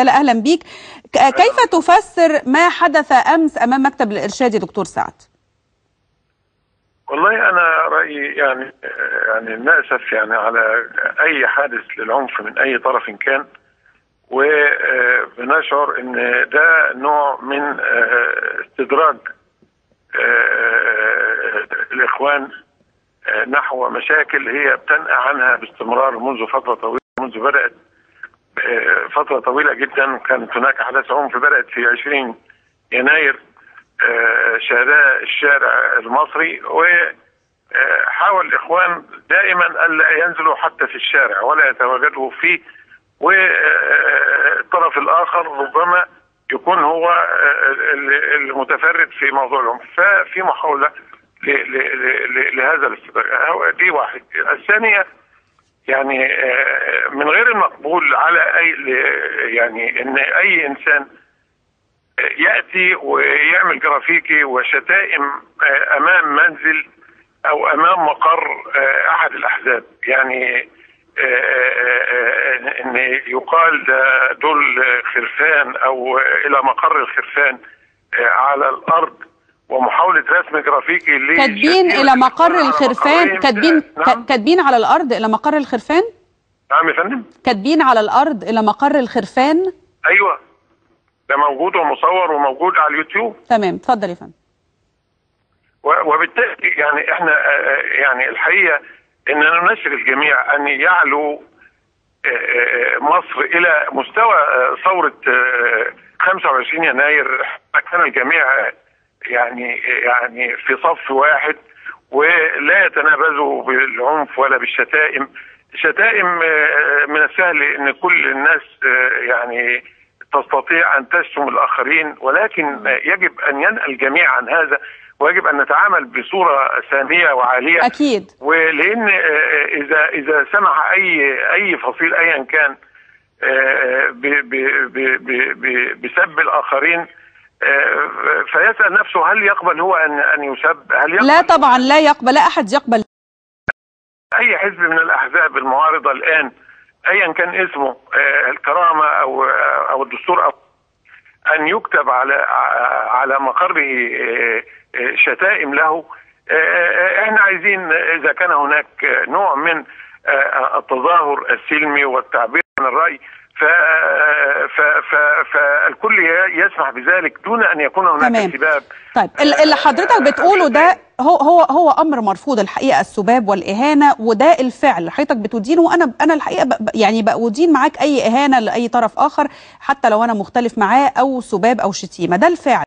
العدالة، أهلا بيك. كيف تفسر ما حدث أمس أمام مكتب الإرشاد يا دكتور سعد؟ والله أنا رأيي يعني نأسف يعني على أي حادث للعنف من أي طرف كان، وبنشعر إن ده نوع من استدراج الإخوان نحو مشاكل هي بتنأى عنها باستمرار منذ فترة طويلة، منذ بدأت فترة طويلة جدا. كانت هناك أحداث عنف بدأت في 20 يناير شهداء الشارع المصري، وحاول الإخوان دائما ألا ينزلوا حتى في الشارع ولا يتواجدوا فيه، والطرف الآخر ربما يكون هو المتفرد في موضوع العنف. ففي محاولة لهذا الاستدراج، دي واحد. الثانية يعني من غير المقبول على أي يعني إن أي إنسان يأتي ويعمل جرافيكي وشتائم أمام منزل أو أمام مقر أحد الأحزاب. يعني إن يقال دول خرفان أو إلى مقر الخرفان على الأرض، ومحاولة رسم جرافيكي كاتبين إلى مقر الخرفان، كاتبين نعم؟ كاتبين على الأرض إلى مقر الخرفان؟ نعم يا فندم، كاتبين على الأرض إلى مقر الخرفان؟ أيوه، ده موجود ومصور وموجود على اليوتيوب. تمام، اتفضل يا فندم. وبالتالي يعني احنا يعني الحقيقة اننا نناشد الجميع ان يعلو مصر الى مستوى ثورة 25 يناير. كان الجميع يعني في صف واحد، ولا يتنابذوا بالعنف ولا بالشتائم. شتائم من السهل ان كل الناس يعني تستطيع أن تشتم الآخرين، ولكن يجب أن ينأى الجميع عن هذا، ويجب أن نتعامل بصورة سامية وعالية. أكيد. ولأن إذا سمح أي فصيل أيا كان بسب الآخرين، فيسأل نفسه هل يقبل هو أن يسب؟ هل يقبل؟ لا طبعا لا يقبل، لا أحد يقبل. أي حزب من الأحزاب المعارضة الآن ايا كان اسمه، الكرامة او الدستور، او ان يكتب على مقره شتائم له. احنا عايزين اذا كان هناك نوع من التظاهر السلمي والتعبير عن الراي فالكل يسمح بذلك دون ان يكون هناك سباب. طيب اللي حضرتك بتقوله ده هو امر مرفوض الحقيقة، السباب والاهانة، وده الفعل حضرتك بتدينه، وانا الحقيقة يعني بأدين معاك اي اهانه لاي طرف اخر حتى لو انا مختلف معاه، او سباب او شتيمه، ده الفعل.